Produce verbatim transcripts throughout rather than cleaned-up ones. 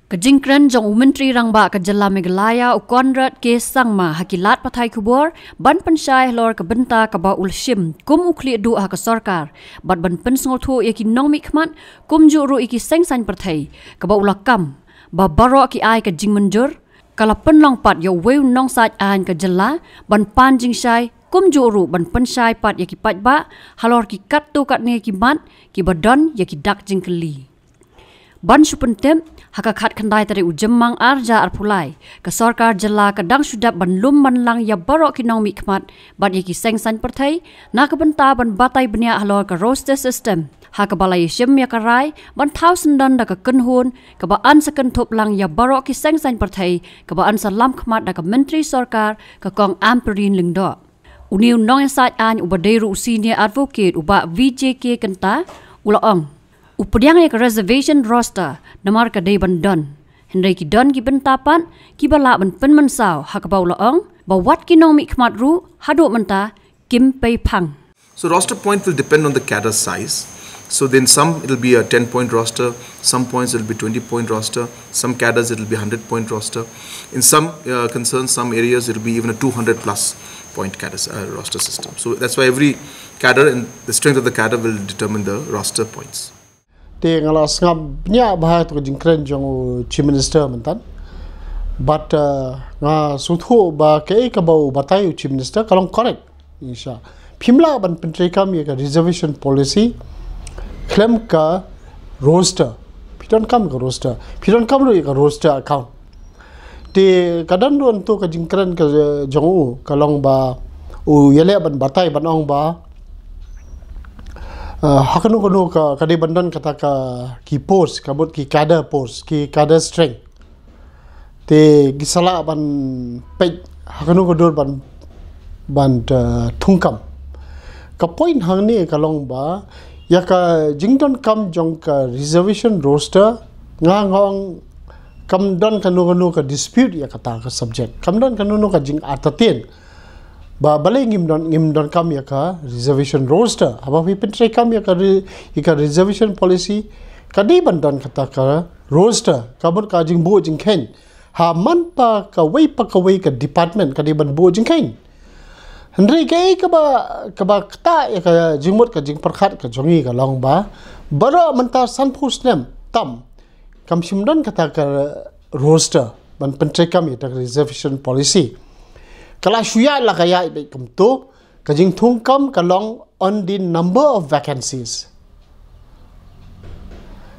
Ka jingkren jong u Myntri Rangbah ka jylla Meghalaya u Conrad K Sangma ha ki lad pathai khubor ban pynshai halor ka bynta kaba u la shim kum u khlieh duh ha ka sorkar bad ban pynsngewthuh ïa ki nongmihkhmat kumjuh ruh ïa ki seng saiñ pyrthei kaba u la kam ba baroh ki ai ka jingmynjur, ka la pynlong pat ïa uwei u nongsait aiñ ka jylla ban pan jingshai kumjuh ruh ban pynshai pat ïa ki paidbah halor ki katto katne ki mat kiba don ïa ki dak jingkylli. Ban shu pyntip, ha ka khatkhyndai tarik u Jymmang arhajar arphew lai, ka sorkar jylla ka dang shu dep ban lum ban lang ïa baroh ki nongmihkhmat bad ïa ki seng saiñ pyrthei na ka bynta ban batai bniah halor ka roster system, ha kaba la ïashim ïa ka rai ban thaw syndon da ka kynhun kaba yn sa kynthup lang ïa baroh ki seng saiñ pyrthei kaba yn sa lam khmat da ka Myntri Sorkar, ka Kong Ampareen Lyngdoh. Une u nongïasaid aiñ uba dei ruh u senior advocate u Bah V J K Kynta u la ong, u pdiang ïa ka reservation roster namar ka dei ban don, hynrei ki don ki bynta pat kiba lah ban pynmynsaw, ha kaba u la ong ba wat ki nongmihkhmat ruh haduh mynta kim pei phang. So roster point will depend on the cadre size. So then some it'll be a ten point roster, some points it'll be twenty point roster, some cadres it'll be hundred point roster. In some uh, concerns, some areas it'll be even a two hundred plus point cadre uh, roster system. So that's why every cadre and the strength of the cadre will determine the roster points. Te nga la sngap bniah bha ïa ka jingkren jong u Chief Minister mynta. But uh, nga sngewthuh ba kaei kaba u batai u Chief Minister ka long correct. Insha. Phim lah ban pyntreikam ïa ka reservation policy khlem ka roster. Phi donkam ka roster. Phi donkam ruh ïa ka roster account. Te ka don ruh hangto ka jingkren ka jong u ka long ba u ïaleh ban batai ban ong ba uh, ha kano kano ka, ka dei ban don kata ka ki post, ka mut ki cadre post, ki cadre strength. Te ki sa lah ban peit ha kano ka dur ban ban uh, thungkam. Ka point hangne ka long ba ïa ka jingdonkam jong ka reservation roster, nga nga ong kam don kano kano ka dispute ïa kata ka subject. Kam don kano kano ka jingartatien ba balei ngim don, ngim donkam ïa ka reservation roster. Haba phi pyntreikam ïa ka re, ïa ka reservation policy, ka dei ban don kata ka roster, ka mut ka jingbuh jingkheiñ. Ha man pa kawei pa kawei ka department ka dei ban buh jingkheiñ. Hynrei kaei kaba, kaba ktah ïa ka jingmut ka jingpyrkhat ka jong ngi ka long ba baroh mynta sanphew snem tam kam shym don kata ka roster ban pyntreikam ïa ka reservation policy. Ka la shu ïaid la ka ïaid beit kumto, ka jingthungkam ka long on the number of vacancies.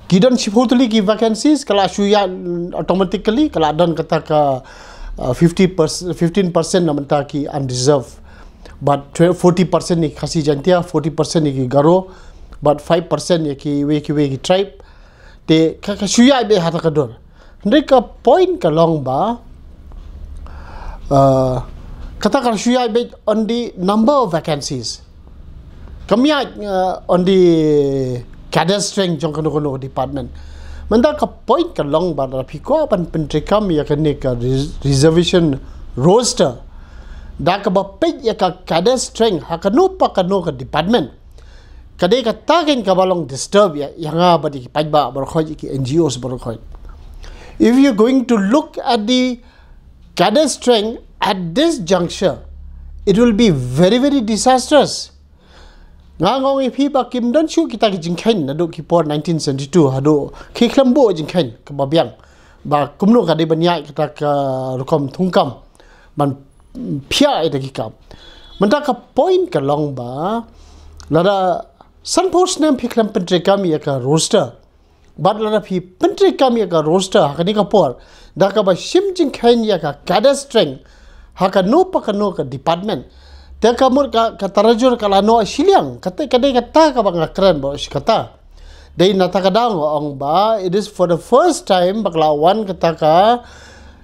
Ki don shiphew tylli ki vacancies, ka la shu ïaid automatically, ka la don kata ka uh, fifty percent, fifteen percent na mynta ki unreserved. But forty percent ïa ki Khasi Jaintia, forty percent ïa ki Garo, but five percent ïa kiwei kiwei ki tribe. Te ka, ka shu ïaid beit ha kata ka dur. Hynrei ka point ka long ba uh, kata ka shu ïaid beit on the number of vacancies. Kam ïaid uh, on the cadre strength jong kano kano department. Mynta ka point ka long ba lada phi kwah ban pyntreikam ïa kane ka res, reservation roster, da kaba peit ïa ka cadre strength ha kano pa kano ka department. Ka dei kata keiñ kaba long disturb ïa, ïa nga bad ïa ki paidbah baroh khoit, ïa ki N G Os baroh khoit. If you're going to look at the cadre strength at this juncture, it will be very, very disastrous. Nga nga ong ïa phi ba kim don shuh kita ki jingkheiñ naduh ki por nineteen seventy-two haduh ki khlem buh jingkheiñ kaba biang ba kumno ka dei ban ïaid kata ka rukom thungkam ban phiah ïa ki kam. Mynta ka point ka long ba lada sanphew snem phi khlem pyntreikam ïa ka roster, bad lada phi pyntreikam ïa ka roster ha kane ka por da kaba shim jingkheiñ ïa ka cadre strength ha kano pa kano ka department. Te ka mut ka, ka tarajur ka la noh shiliang, kata ka dei kata kaba nga kren ba shi kata. Dei na kata ka daw nga ong ba it is for the first time ba ka la wan kata ka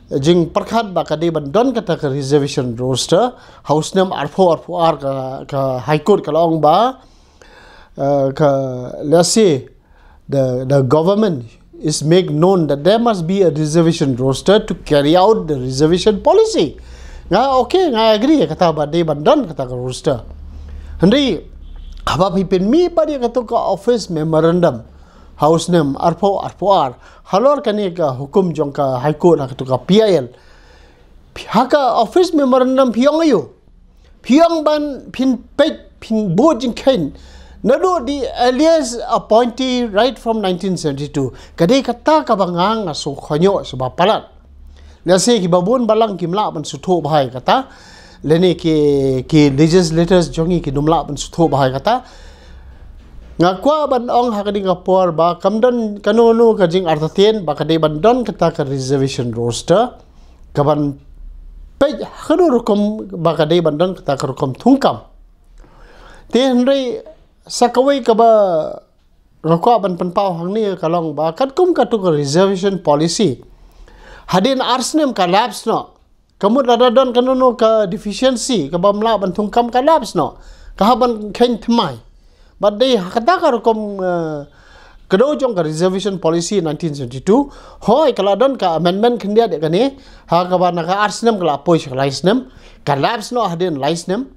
jingpyrkhat ba ka dei ban don kata ka reservation roster. Ha u snem arphew arphew ar ka, ka High Court ka la ong ba uh, ka, let's say the, the government is make known that there must be a reservation roster to carry out the reservation policy. Nga okay, nga agree kata ba dei ban don kata ka roster. Hynrei haba phi pynmih bad ïa kato ka office memorandum ha u snem arphew arphew ar, halor kane ka hukum jong ka High Court ha katu ka P I L, ha ka office memorandum phi ong aïu? Phi ong ban phin peit phin bud jingkheiñ naduh the earliest appointee right from nineteen seventy-two. Ka dei kata kaba nga nga sngewkhynñiuh sngewbha palat. Lehse kiba bun balang kim lah ban sngewthuh bha ïa kata, lane ki, ki legislators jong ngi kim lah ban sngewthuh bha ïa kata. Nga kwah ban ong ha kane ka por ba kam don kano kano ka jingartatien ba ka dei ban don kata ka reservation roster, ka ban peit ha kano rukom ba ka dei ban don kata ka rukom thungkam. Te hynrei sa kawei kaba nga kwah ban pynpaw hangne ka long ba katkum katu ka reservation policy, hadien ar snem ka lapse noh. Ka mut lada don kano kano ka deficiency kaba ym lah ban thungkam, ka lapse noh, ka hap ban kheiñ thymmai. Bad dei ha kata ka rukom, eh, kdew jong ka reservation policy nineteen seventy-two, hooid ka la don ka amendment khyndiat ïa kane, ha kaba na ka ar snem ka la poi sha ka lai snem, ka lapse noh hadien lai snem.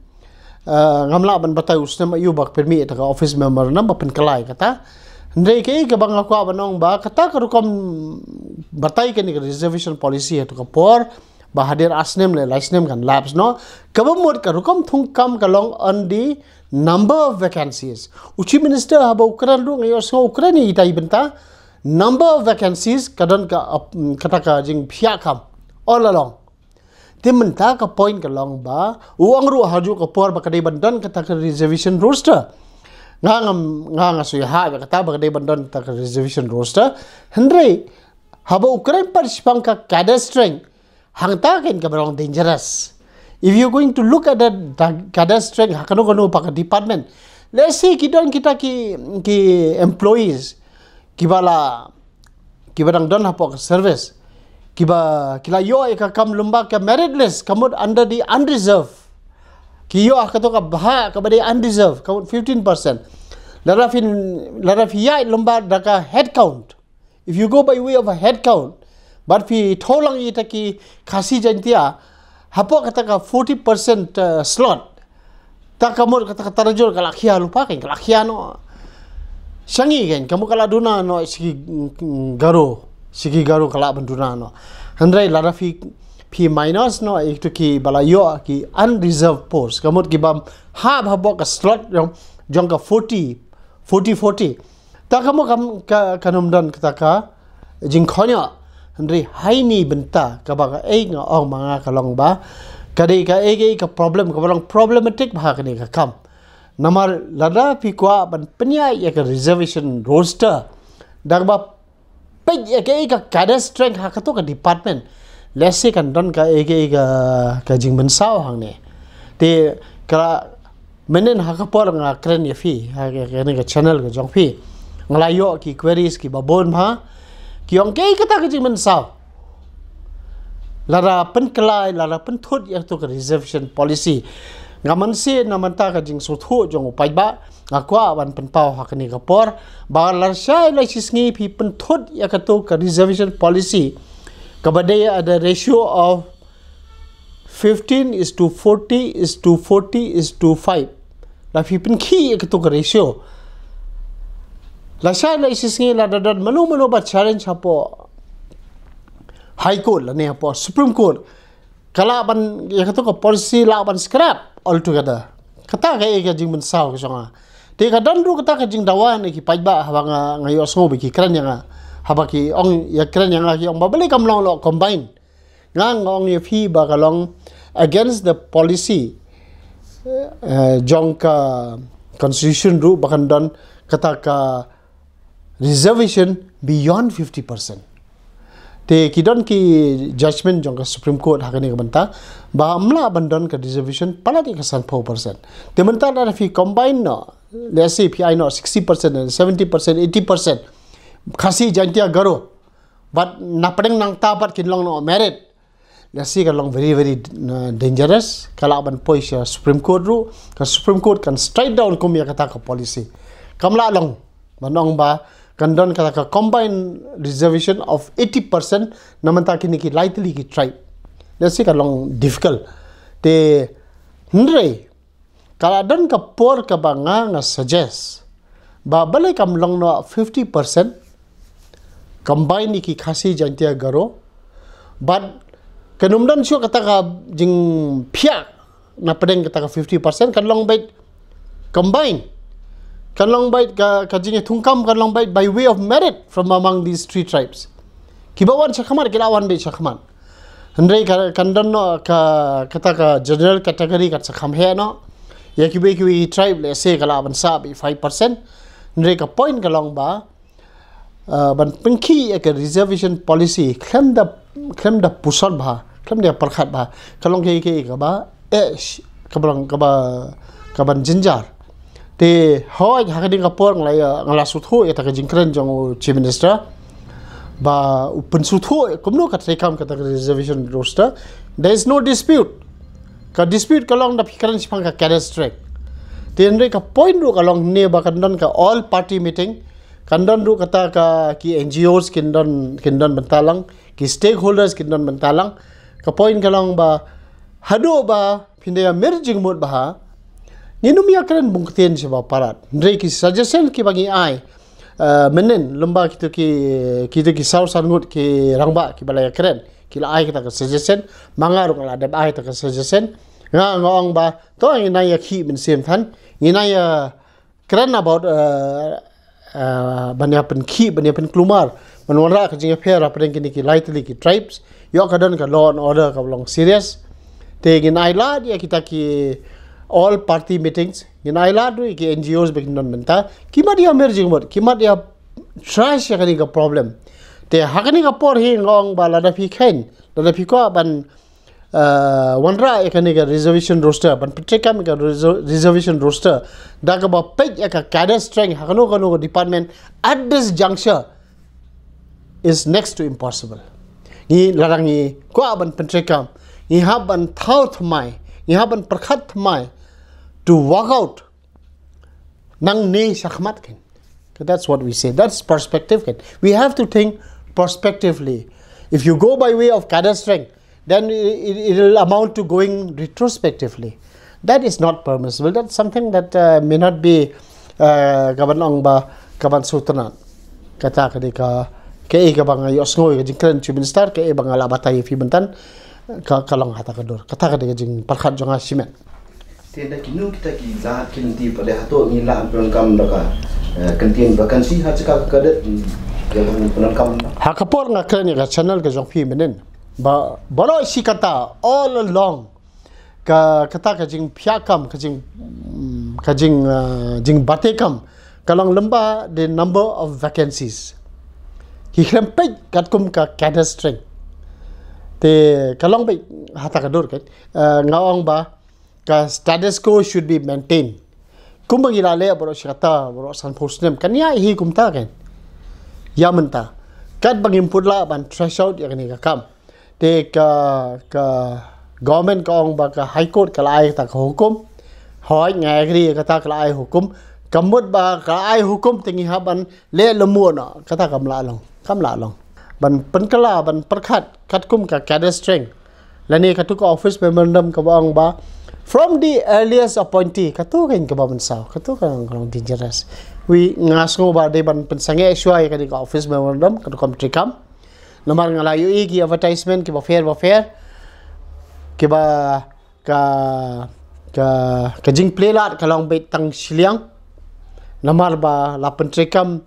Eh, ngam lah ban batai u snem aïu ba ka pynmih ïa kata ka office memorandum ba pynkylla ïa kata. Hynrei kaei kaba nga kwah ban ong ba kata ka rukom batai kane ka reservation policy ha katu ka por, ba hadien ar snem lane lai snem kan lapse noh. Kaba mut ka rukom thungkam ka long on the number of vacancies. U Chief Minister haba u kren ruh nga ïohsngew u kren ïa kita i bynta number of vacancies ka don ka, ap-, kata ka jingpynïaid kam all along. Te mynta ka point ka long ba u ong ruh ha kajuh ka por ba ka dei ban don kata ka reservation roster. Nga ngam, nga nga shu ïa ha ba kata ba ka dei ban don kata ka reservation roster. Hynrei haba u kren pat shaphang ka cadre strength, hangta kein kaba long dangerous. If you're going to look at the da-, cadre strength ha kano kano pat ka department, let's say ki don kita ki, ki employees kiba la, kiba dang don hapoh ka service, kiba ki la ïoh ïa ka kam lyngba ka merit list, ka mut under the unreserved. Ki ïoh ha katu ka bhah kaba dei unreserved, ka mut fifteen percent. Lada phi, lada phi ïaid lyngba da ka head count, if you go by way of a head count, bad phi thoh lang ïa kita ki Khasi Jaintia hapoh kata ka forty percent, uh, slot, ta ka mut kata ka tarajul ka la khia lypa kein, ka la khia noh. Sha ngi kein, ka mut ka la duna noh sha ki, mm, Garo, sha ki Garo ka lah ban duna noh. Hynrei lada phi, phi minus noh ïa kito kiba la ïoh ki unreserved post, ka mut ki bym hap hapoh ka slot jong, jong ka forty, forty forty. Ta ka mut kam, ka, kan ym don kata ka jingkhynñiuh. Hynrei ha ine i bynta kaba kaei nga ong ma nga ka long ba ka dei kaei kaei ka problem kaba long problematic bha kane ka kam. Namar lada phi kwah ban pynïaid ïa ka reservation roster da kaba peit ïa kaei ka cadre strength ha katu ka department, lehse kan don kaei kaei ka, ka jingmynsaw hangne. Te ka la mynnin ha ka por nga kren ïa phi ha ka, kane ka channel ka jong phi, nga la ïoh ki queries kiba bun bha, ki ong kaei kata ka jingmynsaw. Lada pynkylla, lada pynthut ïa katu ka reservation policy, nga mynsiem na mynta ka jingsngewthuh jong u paidbah, nga kwah ban pynpaw ha kane ka por ba lashai lai shisngi phi pynthut ïa katu ka reservation policy kaba dei at the ratio of fifteen is to forty is to forty is to five. La phi pynkhih ïa katu ka ratio, lashai lai shisngi lada don mano mano ba challenge hapoh High Court lane hapoh Supreme Court, ka lah ban, ïa katu ka policy lah ban scrap altogether. Kata kaei ka jingmynsaw ka jong nga. Te ka don ruh kata ka jingdawa na ki paidbah haba nga, nga ïohsngew ba ki kren ïa nga, haba ki ong ïa, kren ïa nga ki ong ba balei kam long noh combine. Nga nga ong ïa phi ba ka long against the policy, eh, jong ka constitution ruh ba kan don kata ka reservation beyond fifty percent. Te ki don ki judgment jong ka Supreme Court ha kane ka bynta ba ym lah ban don ka reservation palat ïa ka sanphew percent. Te mynta lada phi combine noh, let's say phi ai noh sixty percent and seventy percent, eighty percent Khasi Jaintia Garo, bad na pdeng nangta pat kin long noh merit, lehse ka long very very, uh, dangerous. Ka lah ban poi sha Supreme Court ruh, ka Supreme Court kan strike down kum ïa kata ka policy. Kam lah long ban ong ba kan don kata ka combined reservation of eighty percent na mynta kine ki lai tylli ki tribe. Lehse ka long difficult. Te hynrei ka la don ka por kaba nga nga suggest ba balei kam long noh fifty percent combine ïa ki Khasi, Jaintia, Garo, bad kan ym don shuh kata ka jingphiah na pdeng kata ka fifty percent, kan long beit combine, kan long beit ka, ka jingïathungkam kan long beit by way of merit from among these three tribes. Kiba wan shakhmat ki la wan beit shakhmat. Hynrei ka, kan don noh ka, kata ka general category kan sa kham heh noh. Ïa kiwei kiwei tribe lehse ka la ban sah beit five percent. Hynrei ka point ka long ba, uh, ban pynkhih ïa ka reservation policy khlem da, khlem da puson bha, khlem da pyrkhat bha, ka long kaei kaei kaba eh, sh- kaba long, kaba, kaban jynjar. Te hooid, ha kane ka por nga la ïa, nga la sngewthuh ïa kata ka jingkren jong u Chief Minister ba u pynsngewthuh kumno ka treikam kata ka reservation roster. There is no dispute. Ka dispute ka long da phi kren shaphang ka cadre strength. Te hynrei ka point ruh ka long ne ba kan don ka all party meeting, kan don ruh kata ka ki N G Os kin don, kin don bynta lang, ki stakeholders kin don bynta lang. Ka point ka long ba haduh ba phin da ïa mir jingmut bha, ngin ym ïa kren bun ktien shibun palat. Hynrei ki suggestion kiba ngi ai, uh, mynnin lem ba kito ki, kito ki saw san ngut ki rangbah kiba la ïa kren, ki la ai kata ka suggestion, ma nga ruh nga la dep ai kata ka suggestion. Nga, nga ong ba to ngin ïa khih mynsiem than, ngin ïa kren about, uh, uh, ban ïa pynkhih, ban ïa pynkulmar, ban wanrah ka jingïapher hapdeng kine ki lai tylli ki tribes. Ïoh ka don ka law and order kaba long serious. Te ngin ai lad ïa kita ki all party meetings, ngin ai lad ruh ïa ki N G Os ba kin don bynta. Ki mat ïa mir jingmut, ki mat ïa trash ïa kane ka problem. Te ha kane ka por hi nga ong ba lada phi khein, lada phi kwah ban, uh, wanrah ïa kane ka reservation roster, ban pyntreikam ïa ka reser- reservation roster da kaba peit ïa ka cadre strength ha kano kano ka department at this juncture is next to impossible. Ngi, lada ngi kwah ban pyntreikam, ngi hap ban thaw thymmai, ngi hap ban pyrkhat thymmai to work out nangne shakhmat kan. That's what we say. That's perspective kan. We have to think prospectively. If you go by way of cadre strength, then it, it, it will amount to going retrospectively. That is not permissible. That's something that, uh, may not be, uh, kaban ong ba kaban sngewtynnat. Kata ka dei ka, kaei kaba nga ïohsngew ïa ka jingkren Chief Minister, kaei ba nga la batai ïa phi myntan, ka, ka long ha kata ka dur. Kata ka dei ka jingpyrkhat jong nga shimet. Te da kino kita ki lad ki lynti, pat de hato ngi lah ban pyndonkam da ka, eh, kyntien vacancy ha jaka ka cadet, mm, ïa ban pyndonkam da? Ha ka por nga kren ïa ka channel ka jong phi mynnin ba baroh shi katta all along ka, kata ka jingphiah kam, ka jing, mm, ka jing, eh, jingbatai kam ka long lem ba the number of vacancies. Ki khlem peit katkum ka cadre strength. Te ka long beit ha kata ka dur kan, eh, nga ong ba ka status quo should be maintained. Kumba ngi la leh baroh shi katta, baroh sanphew snem, kan ïa hi kumta kan. Ïa mynta katba ngim pat lah ban trash out ïa kane ka kam. Te ka, ka government ka ong ba ka High Court ka la ai kata ka hukum. Hooid, nga agree ïa kata, ka la ai hukum. Ka mut ba ka la ai hukum te ngi hap ban leh lynti noh, kata kam lah long, kam lah long. Ban pynkylla, ban pyrkhat katkum ka cadre strength lane katu ka office memorandum kaba ong ba from the earliest appointee, katu kan kaba mynsaw, katu kan ka long dangerous. Wi, nga sngew ba dei ban pynsangeh shuwa ïa kane ka office memorandum, katu kam treikam. Namar nga la ïohi ki advertisement kiba pher ba pher, kiba ka, ka, ka jingplie lad ka long beit tang shiliang. Namar ba la pyntreikam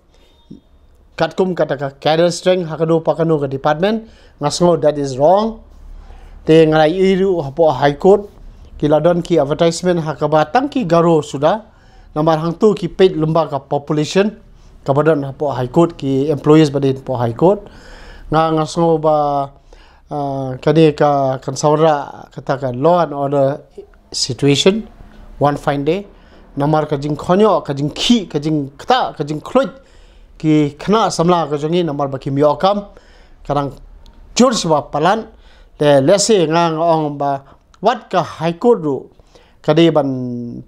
katkum kata ka cadre strength ha kano pa kano ka department, nga sngew that is wrong. Te nga la ïohi ruh hapoh High Court ki la don ki advertisement ha kaba tang ki Garo suda. Namar hangtu ki peit lem ba ka population kaba don hapoh High Court, ki employees ba don hapoh High Court. Nga, nga sngew ba, ah, kane ka kan sa wanrah kata ka law and order situation one fine day. Namar ka jingkhynñiuh, ka jingkhih, ka jingktah, ka jingkhluit ki khynnah samla ka jong ngi namar ba kim ïoh kam ka dang jur shibun palat. Te lehse nga, nga ong ba wat ka High Court ruh ka dei ban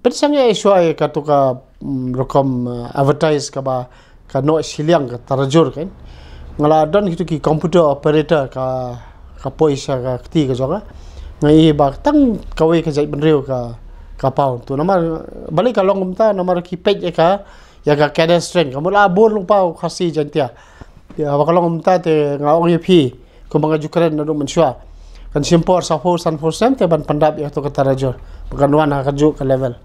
pynsangeh shuwa ïa katu ka, mm, rukom, eh, advertise kaba ka noh shiliang, ka tarajur kan. Nga la don kitu ki computer operator ka, ka poi sha ka kti ka jong nga. Nga i ba tang kawei ka jaitbynriew ka, ka paw tu. Namar balei ka long kumta, namar ki peit ïa ka, ïa ka cadre strength. Ka mut la bun lyngba u Khasi Jaiñtia. Ïa, haba ka long mynta te nga ong ïa phi, kumba nga ju kren naduh mynshuwa, kan shim por saphew sanphew snem te ban pyndap ïa kato ka tarajur ba kan wan ha kajuh ka level.